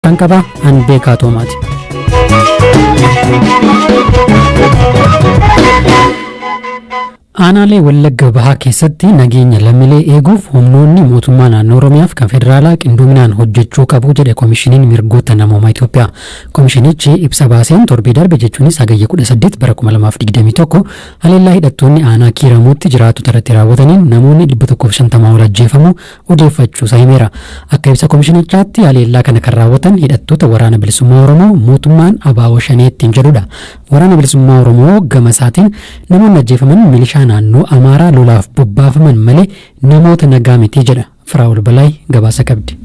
Kan qaba an beekaa Toomaati. Aanaalee Wallagga Bahaa keessatti nageenya lammiilee eeguuf humnoonni mootummaa naannoo Oromiyaaf kan federaalaa qindoominaan hojjechuu qabu jedhe Komishiniin Mirgoota Namoomaa Itoophiyaa. Komishinichi ibsa baaseen torbee darbe jechuunis Hagayya 18 bara 2021 haleellaa hidhattoonni aanaa Kiiramuutti jiraattota irratti raawwataniin namoonni 150 ol ajjeefamuu odeeffachuusaa himeera. Akka ibsa komishinichaatti haleellaa kana kan raawwatan hidhattoota Waraana Bilisummaa Oromoo mootummaan ABO Shanee ittiin jedhudha. Waraana Bilisummaa Oromoo gama isaatiin namoonni ajjeefaman milishaa naannoo Amaaraa lolaaf bobbaafaman malee namoota nagaa miti jedha. Firaa'ol Balaay gabaasa qabdi.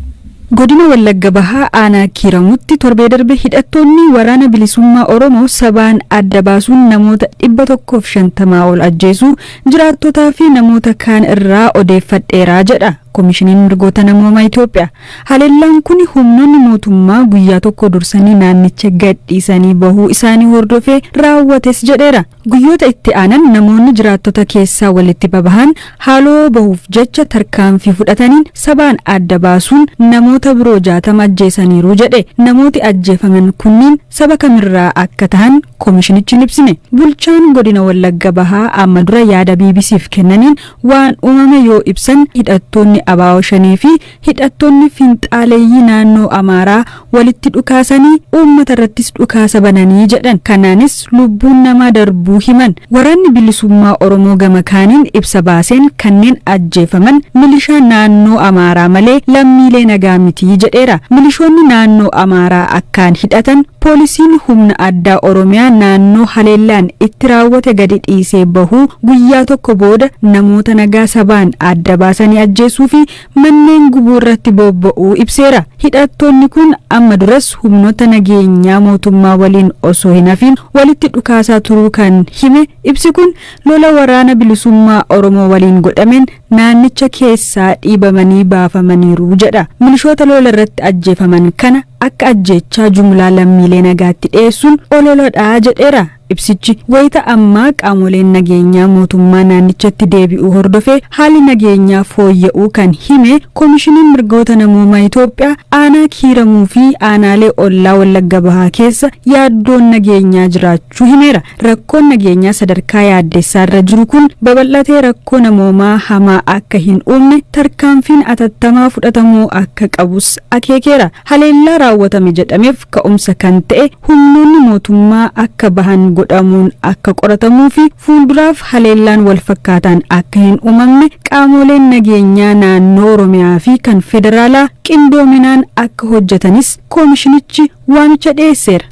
Godina Wallagga Bahaa Aanaa Kiiramuutti torbee darbe hidhattoonni Waraana Bilisummaa Oromoo sabaan adda baasuun namoota 150 ol ajjeesuu jiraattotaa fi namoota kaan irraa odeeffadheera jedha Komishiniin Mirgoota Namoomaa Itoophiyaa. Haleellaan kuni humnoonni mootummaa guyyaa tokko dursanii naannicha gadhiisanii bahuu isaanii hordofee raawwates jedheera. Guyyoota itti aanan namoonni jiraattota keessaa walitti babahan haaloo bahuuf jecha tarkaanfii fudhataniin sabaan adda baasuun namoota biroo 60 ajjeesaniiru jedhe. Namooti ajjeefaman kunniin saba kamirraa akka tahan komishinichi hin ibsine. Bulchaan Godina Wallagga Bahaa amma dura yaada BBC'f kennaniin waan uumame yoo ibsan hidhattoonni ABO Shanee fi hidhattoonni finxaaleeyyii naannoo Amaaraa walitti dhukaasanii uummatarrattis dhukaasa bananii jedhan. Kanaanis lubbuun namaa darbuu himan. Waraanni Bilisummaa Oromoo gama kaaniin ibsa baaseen kanneen ajjeefaman milishaa naannoo Amaaraa malee lammiilee nagaa miti jedheera. Milishoonni naannoo Amaaraa akkaan hidhatan poolisiin humna addaa Oromiyaa naannoo haleellaan itti raawwate gadi dhiisee bahuu guyyaa tokko booda namoota nagaa sabaan adda baasanii ajjeesuu fi manneen gubuu irratti bobba'uu ibseera. Hidhattoonni kun amma duras humnoota nageenyaa mootummaa waliin osoo hin hafiin walitti dhukaasaa turuu kan hime ibsi kun, lola Waraana Bilisummaa Oromoo waliin godhameen naannicha keessaa dhiibamanii baafamaniiru jedha. Milishoota lola irratti ajjeefaman kana akka ajjeechaa jumlaa lammiilee nagaatti dhiyeessuun ololadha jedheera. Ibsichi wayita ammaa qaamoleen nageenyaa mootummaa naannichatti deebi'uu hordofee haalli nageenyaa fooyya'uu kan hime Komishiniin Mirgoota Namoomaa Itoophiyaa aanaa Kiiramuu fi aanaalee ollaa Wallagga Bahaa keessa yaaddoon nageenyaa jiraachuu himeera. Rakkoon nageenyaa sadarkaa yaaddessaarra jiru kun babal'atee rakkoo namoomaa hamaa akka hin uumne tarkaanfiin atattamaa fudhatamuu akka qabus akeekeera. Haleellaa raawwatame jedhameef ka'umsa kan ta'e humnoonni mootummaa akka bahan godhamuun akka qoratamuu fi fuulduraaf haleellaan walfakkaataan akka hin uumamne qaamooleen nageenyaa naannoo Oromiyaa fi kan federaalaa qindoominaan akka hojjetanis koomishinichi waamicha dhiyeesseera.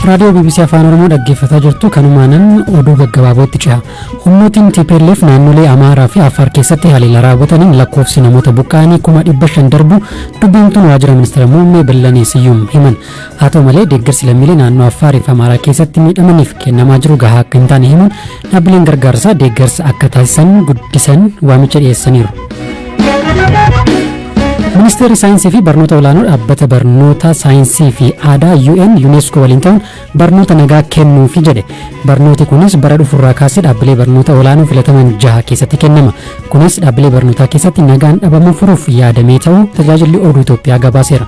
Raadiyoo BBC Afaan Oromoo dhaggeeffataa jirtu kanumaanan oduu gaggabaabootti ce'a. Humnootiin TPLF naannolee Amaaraa fi Affaar keessatti haleellaa raawwataniin lakkoofsi namoota buqqa'anii 500,000 darbu dubbiimtuun waajjira ministeera muummee Billanee Siyyum himan. Haa ta'u malee deeggarsi lammiilee naannoo Affaarii fi Amaaraa keessatti miidhamaniif kennamaa jiru gahaa akka hin taane himuun dhaabbileen gargaarsaa deeggarsa akka taasisan guddisan waamicha dhiyeessaniiru. Ministeerri Saayinsii fi Barnoota Olaanoo Dhaabbata Barnoota Saayinsii fi Aadaa UN UNESCO waliin ta'uun barnoota nagaa kennuufi jedhe. Barnooti kunis bara dhufurraa kaasee dhaabbilee barnoota olaanoo filataman jaha keessatti kennama. Kunis dhaabbilee barnootaa keessatti nagaan dhabamuu furuuf yaadamee ta'uu tajaajilli oduu Itoophiyaa gabaaseera.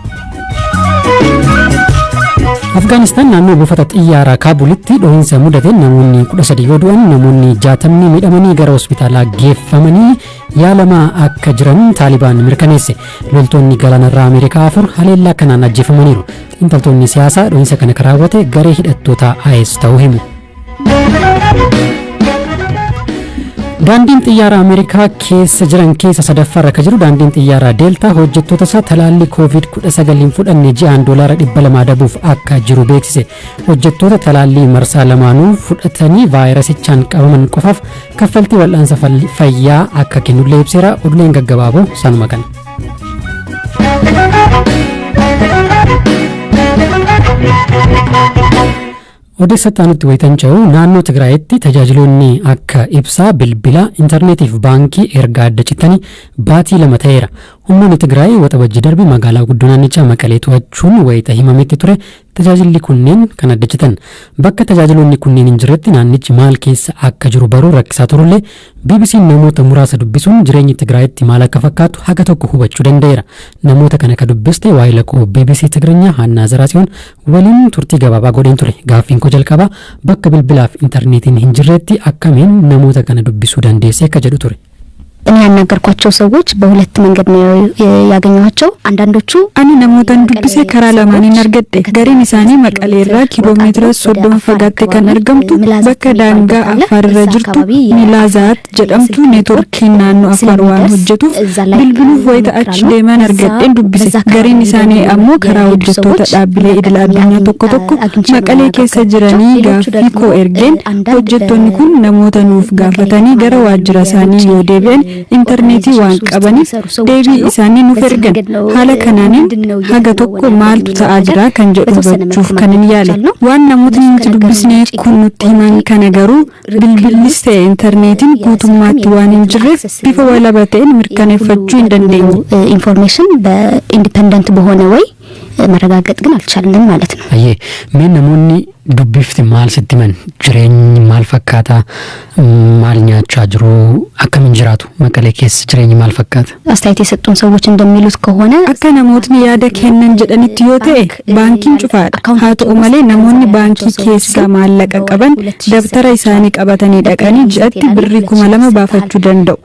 Afgaanistaan naannoo buufata xiyyaaraa Kaabulitti dhohiinsa mudateen namoonni 13 yoo du'an namoonni 60 miidhamanii gara hospitaalaa geeffamanii yaalamaa akka jiran Taalibaan mirkaneesse. Loltoonni galaanarraa Ameerikaa 4 haleellaa kanaan ajjeefamaniiru. Xiinxaltoonni siyaasaa dhohiinsa kana kan raawwate garee hidhattoota IS ta'uu himu. Daandiin xiyyaara Ameerikaa keessa jiran keessa sadaffaarra akka jiru daandiin xiyyaaraa Deeltaa hojjettoota isaa talaallii Covid-19 hin fudhanne ji'aan doolaara 200 adabuuf akka jiru beeksise. Hojjettoota talaallii marsaa lamaanuu fudhatanii vaayirasichaan qabaman qofaaf kaffaltii wal'aansa fayyaa akka kennullee ibseera. Oduuleen gaggabaaboo sanuma kana. Odeessa itti aanutti wayitan ce'u naannoo Tigraayitti tajaajiloonni akka ibsaa, bilbila, intarneetii fi baankii erga adda citanii baatii 2 ta'eera. Humnoonni Tigraay Waxabajjii darbe magaalaa guddoo naannichaa Maqalee to'achuun wayita himametti ture tajaajilli kunneen kan adda citan. Bakka tajaajiloonni kunneen hin jirretti naannichi maal keessa akka jiru baruu rakkisaa turullee, BBC'n namoota muraasa dubbisuun jireenyi Tigraayitti maal akka fakkaatu haga tokko hubachuu danda'eera. Namoota kana ka dubbiste waa'ee koo BBC Tigirinya Haannaa Zaraasiyoon waliin turtii gabaabaa godheen ture. Gaaffiin koo jalqabaa bakka bilbilaaf intarneetiin hin jirretti akkamiin namoota kana dubbisuu dandeesse akka jedhu ture. እኔ ያናገርኳቸው ሰዎች በሁለት መንገድ ነው ያገኘኋቸው። አንዳንዶቹ Ani namootan dubbise karaa lamaaniin argadhe. Gariin isaanii Maqalee irraa kiiloomeetira 30 fagaatte kan argamtu bakka daangaa Affaar irra jirtu Milaazaat jedhamtu neetworkiin naannoo Affaar waan hojjetuuf bilbiluuf wayita achi deeman argadheen dubbise. Gariin isaanii ammoo karaa hojjettoota dhaabbilee idil addunyaa tokko tokko Maqalee keessa jiranii gaaffii koo ergeen, hojjettoonni kun namoota nuuf gaafatanii gara waajjira isaanii yoo deebi'an intarneetii waan qabaniif deebii isaanii nuuf ergan. Haala kanaanin haga tokko maaltu ta'aa jira kan jedhu hubachuuf kanin yaale. Waan namootni nuti dubbisne kun nutti himan kana garuu bilbillis ta'e intarneetiin guutummaatti waan hin jirreef bifa walaba ta'een mirkaneeffachuu hin dandeenye. ኢንፎርሜሽን በኢንዲፐንደንት በሆነ ወይ መረጋገጥ ግን አልቻልንም ማለት ነው። Ayyee, mee namoonni dubbifti maal sitti himan? Jireenyi maal fakkaata? Maal nyaachaa jiru? Akkamiin jiraatu? Maqalee keessa jireenyi maal fakkaata? አስተያየት የሰጡን ሰዎች እንደሚሉት ከሆነ Akka namootni yaada kennan jedhanitti yoo ta'e, baankiin cufaadha. Haa ta'u malee, namoonni baankii keessaa maallaqa qaban dabtara isaanii qabatanii dhaqanii ji'atti birrii 2000 baafachuu danda'u.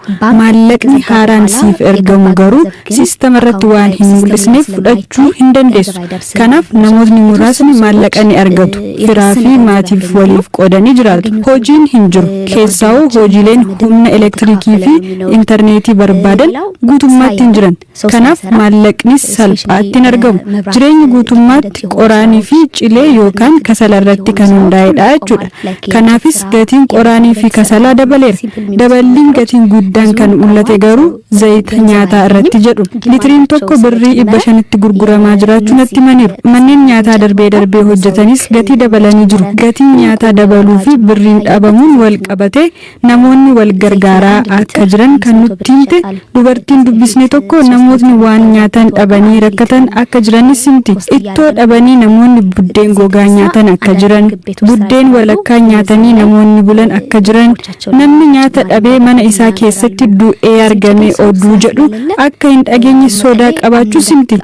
Maallaqni haaraan siif ergamu garuu siistama irratti waan hin mul'isneef fudhachuu hin dandeessu. Kanaaf namootni muraasni maallaqa ni argatu. Firaa fi maatiif waliif qoodanii jiraatu. Hojiin hin jiru. Keessaa'uu hojiileen humna elektiriikii fi intarneetii barbaadan guutummaatti hin jiran. Kanaaf maallaqnis salphaatti hin argamu. Jireenyi guutummaatti qoraanii fi cilee yookaan kasala irratti kan hundaa'edha jechuudha. Kanaafis gatiin qoraanii fi kasalaa dabaleera. Daballiin gatiin guddaan kan mul'ate garuu zayita nyaataa irratti jedhu. Litiriin tokko birrii 500tti gurguramaa jiraachuu natti himaniiru. Manneen nyaataa darbee darbee hojjetanis gatii dabalanii jiru. Gatiin nyaataa dabaluu fi birriin dhabamuun wal qabatee namoonni wal gargaaraa akka jiran kan nutti himte dubartiin dubbisne tokko namootni waan nyaatan dhabanii rakkatan akka jiranis himti. Ittoo dhabanii namoonni buddeen gogaa nyaatan akka jiran, buddeen walakkaa nyaatanii namoonni bulan akka jiran, namni nyaata dhabee mana isaa keessatti du'ee argame oduu jedhu akka hin dhageenye sodaa qabaachuus himti.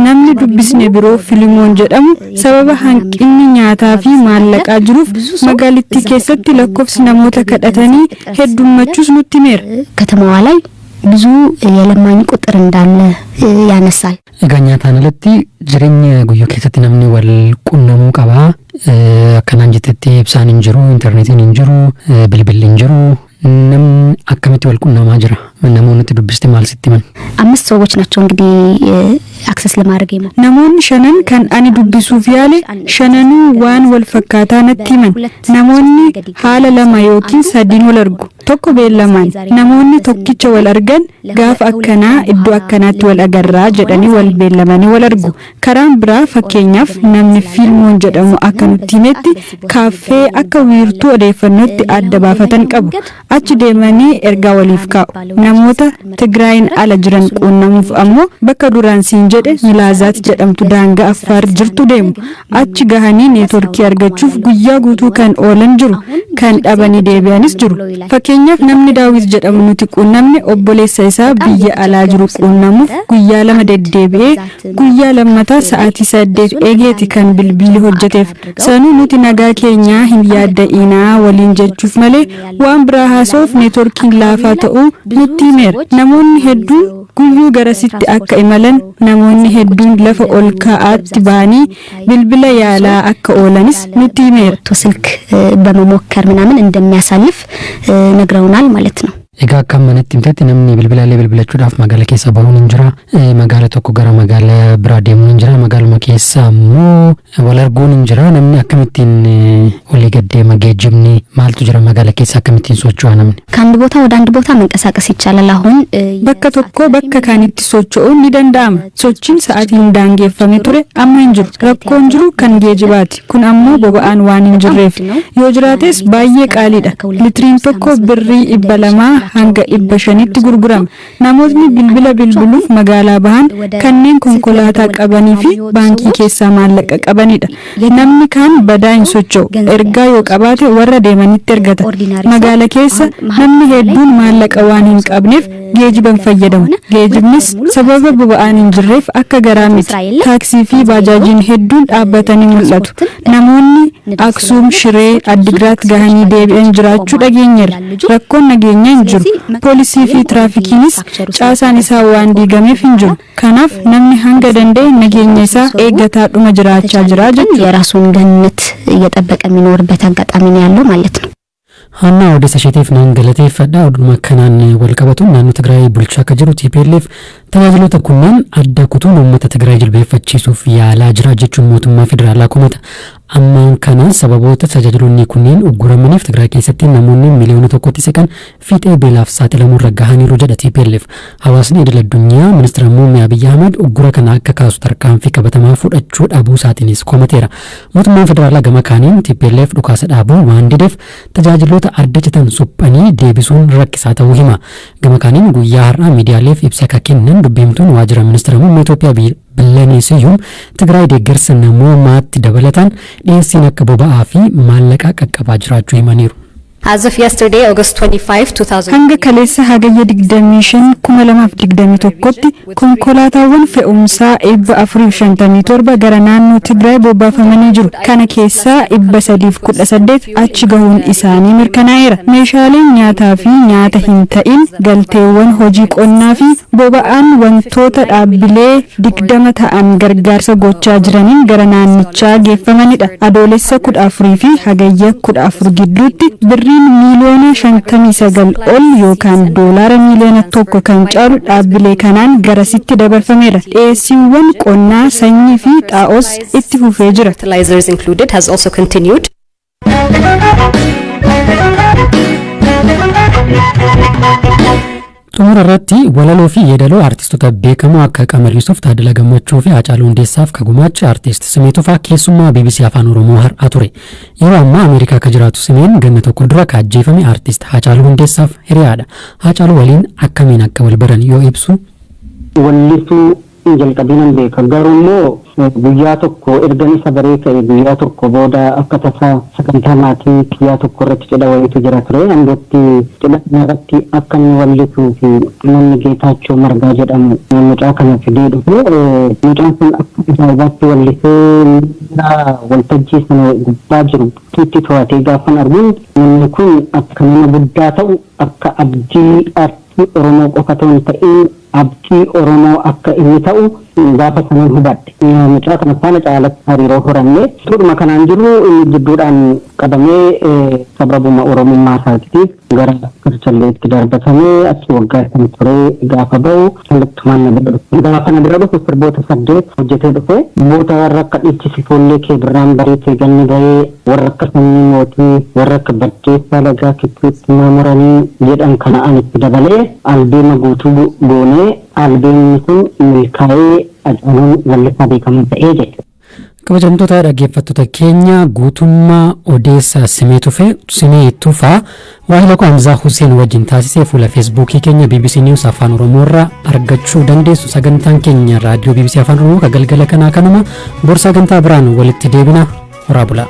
Namni dubbisne biroo Filimoon jedhamu sababa hanqinni nyaataa fi maallaqaa jiruuf magaalittii keessatti lakkoofsi namoota kadhatanii heddummachuus nutti himeera. ከተማዋ ላይ ብዙ የለማኝ ቁጥር እንዳለ ያነሳል። Egaa nyaataan alatti jireenya guyyuu keessatti namni wal qunnamuu qaba. Akkanaan jettetti ibsaan hin jiru, intarneetiin hin jiru, bilbilli hin jiru. Namni akkamitti wal qunnamaa jira? Namoonni itti dubbiste maal sitti himan? አምስት ሰዎች ናቸው እንግዲህ አክሰስ ለማድረግ የሞ Namoonni shanan kan ani dubbisuuf yaale shananuu waan wal fakkaataa natti himan. Namoonni haala lama yookiin sadiin wal argu. Tokko beellamaan, namoonni tokkicha wal argan gaafa akkanaa iddoo akkanaatti wal agarraa jedhanii wal beellamanii wal argu. Karaan biraa, fakkeenyaaf, namni Fiilmoon jedhamu akka nutti himetti kaaffee akka wiirtuu odeeffannootti adda baafatan qabu. Achi deemanii ergaa waliif kaa'u. Namoota Tigraayin ala jiran quunnamuuf ammoo bakka duraan siin jedhe Milaazaat jedhamtu daangaa Affaar jirtu deemu. Achi gahanii neetworkii argachuuf guyyaa guutuu kan oolan jiru, kan dhabanii deebi'anis jiru. Fakkeenyaaf, namni Daawit jedhamu nuti quunnamne obboleessa isaa biyya alaa jiru quunnamuuf guyyaa 2 deddeebi'ee guyyaa lammataa sa'aatii 8 eegeeti kan bilbilli hojjeteef. Sanuu nuti nagaa keenyaa hin yaadda'inaa waliin jechuuf malee waan biraa haasa'uuf neetworkiin laafaa ta'uu nutti himeera. Namoonni hedduun guyyuu garasitti akka imalan, namoonni hedduun lafa ol ka'aatti ba'anii bilbila yaalaa akka oolanis nutti himeera. ስልክ በመሞከር ምናምን እንደሚያሳልፍ ነግረውናል ማለት ነው። Egaa akka manatti himtetti namni bilbilaalee bilbilachuudhaaf magaalaa keessa bahuun hin jira. Magaala tokko gara magaalaa biraa deemuun hin jira. Magaaluma keessa ammoo wal arguun hin jira. Namni akkamittiin olii gad deema? Geejjibni maaltu jira? Magaalaa keessa akkamittiin socho'a namni? ከአንድ ቦታ ወደ አንድ ቦታ መንቀሳቀስ ይቻላል። አሁን Bakka tokko bakka kaanitti socho'uun ni danda'ama. Sochiin sa'aatiin daangeffame ture amma hin jiru. Rakkoon jiru kan geejibaati. Kun ammoo boba'aan waan hin jirreef. Yoo jiraates baay'ee qaaliidha. Litiriin tokko birrii 200 hanga 500tti gurgurama. Namootni bilbila bilbiluuf magaalaa bahan kanneen konkolaataa qabanii fi baankii keessaa maallaqa qabanidha. Namni kaan badaa hin socho'u. Ergaa yoo qabaate warra deemanitti ergata. Magaala keessa namni hedduun maallaqa waan hin qabneef geejiban fayyadamu. Geejibnis sababa boba'aan hin jirreef akka garaa miti. Taaksii fi baajaajiin hedduun dhaabbatanii mul'atu. Namoonni Aksuum, Shiree, Addigraat gahanii deebi'an jiraachuu dhageenyeerra. Rakkoon nageenyaa hin jiru. Poolisii fi tiraafikiinis caasaan isaa waan diigameef hin jiru. Kanaaf namni hanga danda'e nageenya isaa eeggataadhuma jiraachaa jira jechuudha. የራሱን ደህንነት እየጠበቀ የሚኖርበት አጋጣሚ ነው ያለው ማለት ነው። Hannaa odeessa isheetiif nan galateeffadha. Oduma kanaan wal qabatuun naannoo Tigraay bulchaa akka jiru TPLF tajaajiloota kunneen adda kutuun uummata Tigraay jilbeeffachiisuuf yaalaa jira jechuun mootummaa federaalaa komata. Ammaan kana sababoota tajaajiloonni kunneen ugguramaniif Tigraay keessatti namoonni 1 miiliyoona siqan fiixee beelaaf saaxilamuurra gahaniiru jedha TPLF. Hawaasni idil addunyaa ministeera muummee Abiyyi Ahmad uggura kana akka kaasu tarkaanfii qabatamaa fudhachuu dhabuu isaatiinis komateera. Mootummaan federaalaa gama kaaniin TPLF dhukaasa dhaabuu waan dideef tajaajiloota adda citan suphanii deebisuun rakkisaa ta'uu hima. Gama kaaniin guyyaa har'aa miidiyaaleef ibsa akka kennan dubbiimtuun waajjira ministeera muummee Itoophiyaa Billanee Siyyum Tigraay deeggarsa namoomaatti dabalataan dhiyeessiin akka boba'aa fi maallaqaa qaqqabaa jiraachuu himaniiru. As of yesterday, August 25, 2000. Hanga kaleessa Hagayya 25 2021tti konkolaataawwan fe'umsaa 457 gara naannoo Tigraay bobbaafamanii jiru. Kana keessaa 318 achi gahuun isaanii mirkanaa'eera. Meeshaaleen nyaataa fi nyaata hin ta'in, galteewwan hojii qonnaa fi boba'aan wantoota dhaabbilee 20 ta'an gargaarsa gochaa jiraniin gara naannichaa geeffamanidha. Adoolessa 14 fi Hagayya 14 gidduutti birriin miiliyoona 59 ol yookaan doolaara miiliyoona 1 kan caalu dhaabbilee kanaan garasitti dabarfameera. Dhiyeessiiwwan qonnaa, sanyii fi xaa'oos itti fufee jira. Fertilizers included has also continued. Xumura irratti walaloo fi yeedaloo artistoota beekamoo akka Qamar Yuusuf, Taaddala Gammachuu fi Haacaaluu Hundeessaaf ka gumaache artist Simee Tufaa keessummaa BBC Afaan Oromoo har'aa ture. Yeroo ammaa Ameerikaa akka jiraatu Simeen ganna tokko dura ka ajjeefame artist Haacaaluu Hundeessaaf hiriyaadha. Haacaaluu waliin akkamiin akka wal baran yoo ibsu. Wallisuu hin jalqabinan beeka, garuu immoo guyyaa tokko ergan isa baree ka'e guyyaa tokko booda akka tasaa sagantaa maatii kiyyaa tokko irratti cidha wayiitu jira ture. Ambootti cidha kana irratti akka inni wallisuu fi namni Geetaachoo Margaa jedhamu mucaa kana fidee dhufe. Mucaan kun akka ajaa'ibaatti wallisee miira waltajjii sana gubbaa jiru tuutti to'atee gaafan arguun namni kun akka nama guddaa ta'u, akka abdii aartii Oromoo qofa ta'u hin ta'in, abdii Oromoo akka inni ta'u gaafa sanan hubadhe. Mucaa kana faana caalatti hariiroo horanne. Tuudhuma kanaan jiru inni jidduudhaan qabamee sababuma Oromummaa isaatiif gara Karchalleetti darbatamee achi waggaa 5 turee gaafa bahu kallattumaan na bira dhufe. Gaafa na bira dhufu sirboota saddeet hojjetee dhufe. Boota warra akka Dhiichisi Foollee Kee Birraan Bareetee Ganni Bahee, warra akka Sanyii Mootii, warra akka Baddeessaa Lagaa Kittuutti Maamuranii jedhan kana ani itti dabalee albeema guutuu goonee albeemni sun milkaa'ee Hacaaluun wallisaa beekamaa ta'ee jechuudha. Kabajamtoota dhaggeeffattoota keenya, guutummaa odeessa Simee Tufaa waahila koo Hamzaa Hussein wajjin taasisee fuula Feesbuukii keenya BBC News Afaan Oromoo irraa argachuu dandeessu. Sagantaan keenya raadiyoo BBC Afaan Oromoo ka galgala kanaa kanuma. Bor sagantaa biraan walitti deebina. Horaa bulaa.